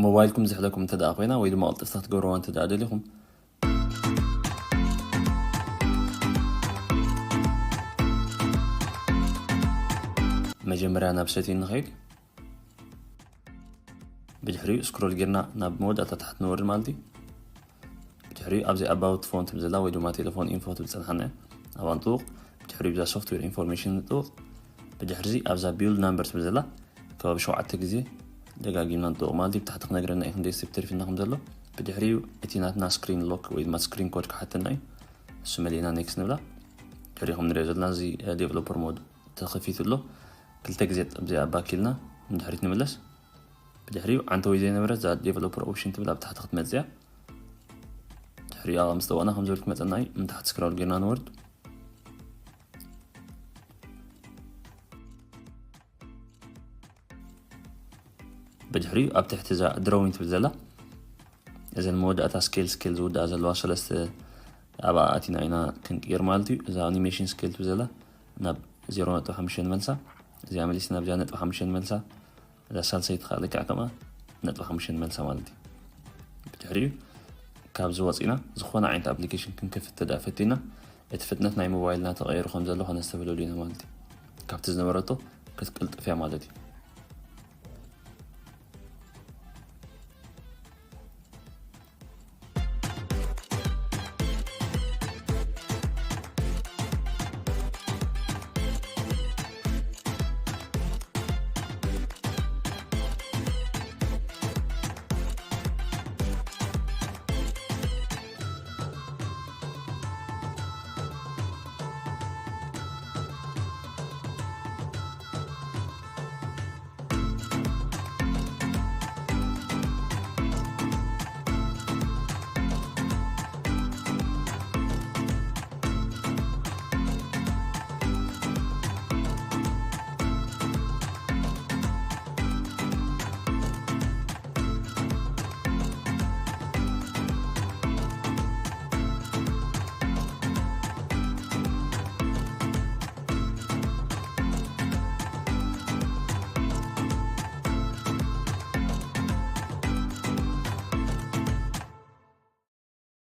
ሞባይልኩም ዝሕለኩም እንተ ደኣ ኮይና ወይ ድማ ቅልጥፍታ ክትገብርዋ እንተ ደኣ ደሊኹም፣ መጀመርያ ናብ ሰቲን ንኸይድ። ብድሕሪኡ ስክሮል ጌርና ናብ መወዳእታ ታሕቲ ንወርድ ማለት እዩ። ብድሕሪኡ ኣብዚ ኣባውት ፎን ትብል ዘላ ወይ ድማ ቴሌፎን ኢንፎ ትብል ጸንሓና እያ። ኣብኣ ንጥውቕ። ብድሕሪኡ ብዛ ሶፍትዌር ኢንፎርሜሽን ንጥውቕ። ብድሕሪዚ ኣብዛ ቢልድ ናምበር ትብል ዘላ ከባቢ ሸውዓተ ግዜ ደጋጊምና ንጥውቕ ማለት እዩ። ብታሕቲ ክነግረና እዩ ክንደይ ስቴፕ ተሪፍና ከም ዘሎ። ብድሕሪኡ እቲ ናትና ስክሪን ሎክ ወይ ድማ ስክሪን ኮድ ክሓተና እዩ። እሱ መሊእና ኔክስት ንብላ። ድሕሪኡ ከም ንሪኦ ዘለና እዚ ዴቨሎፐር ሞድ ተኸፊቱ ኣሎ። ክልተ ግዜ ኣብዚኣ ባክ ኢልና ንድሕሪት ንምለስ። ብድሕሪኡ ዓንተወይ ዘይነበረት እዛ ዴቨሎፐር ኦፕሽን ትብል ኣብ ታሕቲ ክትመጽእ እያ። ድሕሪኡ ኣብ ምስ ጠወቕና ከም ዝብል ክመጸና እዩ። ንታሕቲ ስክሮል ጌርና ንወርድ። ብድሕሪኡ ኣብ ትሕቲ እዛ ድሮዊን ትብል ዘላ እዘን መወዳእታ ስኬል ስኬል ዝውድኣ ዘለዋ ሰለስተ ኣብኣ ኣቲና ኢና ክንቅይር ማለት እዩ። እዛ ኣኒሜሽን ስኬል ትብል ዘላ ናብ ዜሮ ነጥቢ ሓሙሽተ ንመልሳ፣ እዚኣ መሊስና ብዚኣ ነጥቢ ሓሙሽተ ንመልሳ፣ እዛ ሳልሰይቲ ከዓ ልክዕ ከምኣ ነጥቢ ሓሙሽተ ንመልሳ ማለት እዩ። ብድሕሪኡ ካብዚ ወፂና ዝኾነ ዓይነት ኣፕሊኬሽን ክንከፍት እንተ ደኣ ፈቲና እቲ ፍጥነት ናይ ሞባይልና ተቐይሩ ከም ዘሎ ከነስተብህለሉ ኢና ማለት እዩ። ካብቲ ዝነበረቶ ክትቅልጥፍ እያ ማለት እዩ።